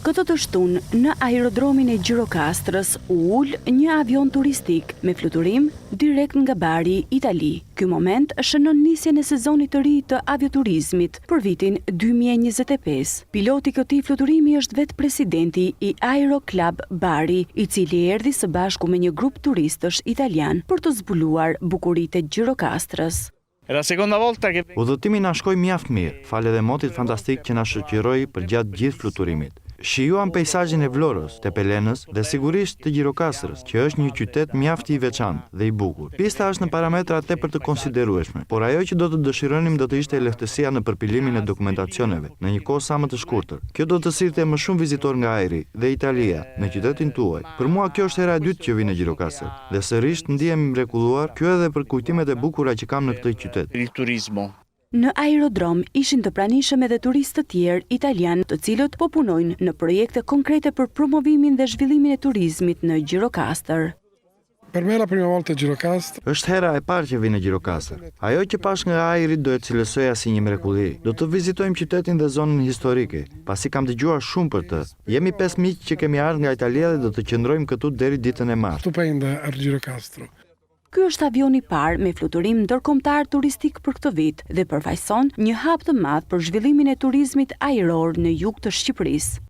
Këtë të shtunë, në aerodromin e Gjirokastrës u ul një avion turistik me fluturim direkt nga Bari, Itali. Ky moment shënon nisjen e sezonit të ri të avioturizmit për vitin 2025. Piloti i këtij fluturimi është vetë presidenti i Aero Club Bari, i cili erdhi së bashku me një grup turistësh italian për të zbuluar bukuritë e Gjirokastrës. È la seconda volta che Udhëtimi na shkoi mjaft mirë, falë edhe motit fantastik që na shoqëroi përgjatë gjithë fluturimit. Shijuam peisazhin e Vlorës, Tepelenës dhe sigurisht të Gjirokastrës, që është një qytet mjaft i veçantë dhe i bukur. Pista është në parametra tepër të konsiderueshme, por ajo që do të dëshironim do të ishte lehtësia në përpilimin e dokumentacioneve, në një kohë sa më të shkurtër. Kjo do të sillte më shumë vizitor nga ajri dhe Italia në qytetin tuaj. Për mua kjo është hera e dytë që vi në Gjirokastër dhe sërish ndihem i mrekulluar, kjo edhe për kujtimet e bukura që kam në këtë qytet. il turismo. Në aerodrom ishin të pranishëm edhe turistë të tjerë italian, të cilët po punojnë në projekte konkrete për promovimin dhe zhvillimin e turizmit në Gjirokastër. Per me è la prima volta a Gjirokastër. Është hera e parë që vi në Gjirokastër. Ajo që pash nga ajri do e cilësoja si një mrekulli. Do të vizitojmë qytetin dhe zonën historike, pasi kam dëgjuar shumë për të. Jemi pesë miq që kemi ardhur nga Italia dhe do të qëndrojmë këtu deri ditën e martë. Stupenda a Gjirokastro. Ky është avioni i parë me fluturim ndërkombëtar turistik për këtë vit dhe përfaqëson një hap të madh për zhvillimin e turizmit ajror në jug të Shqipërisë.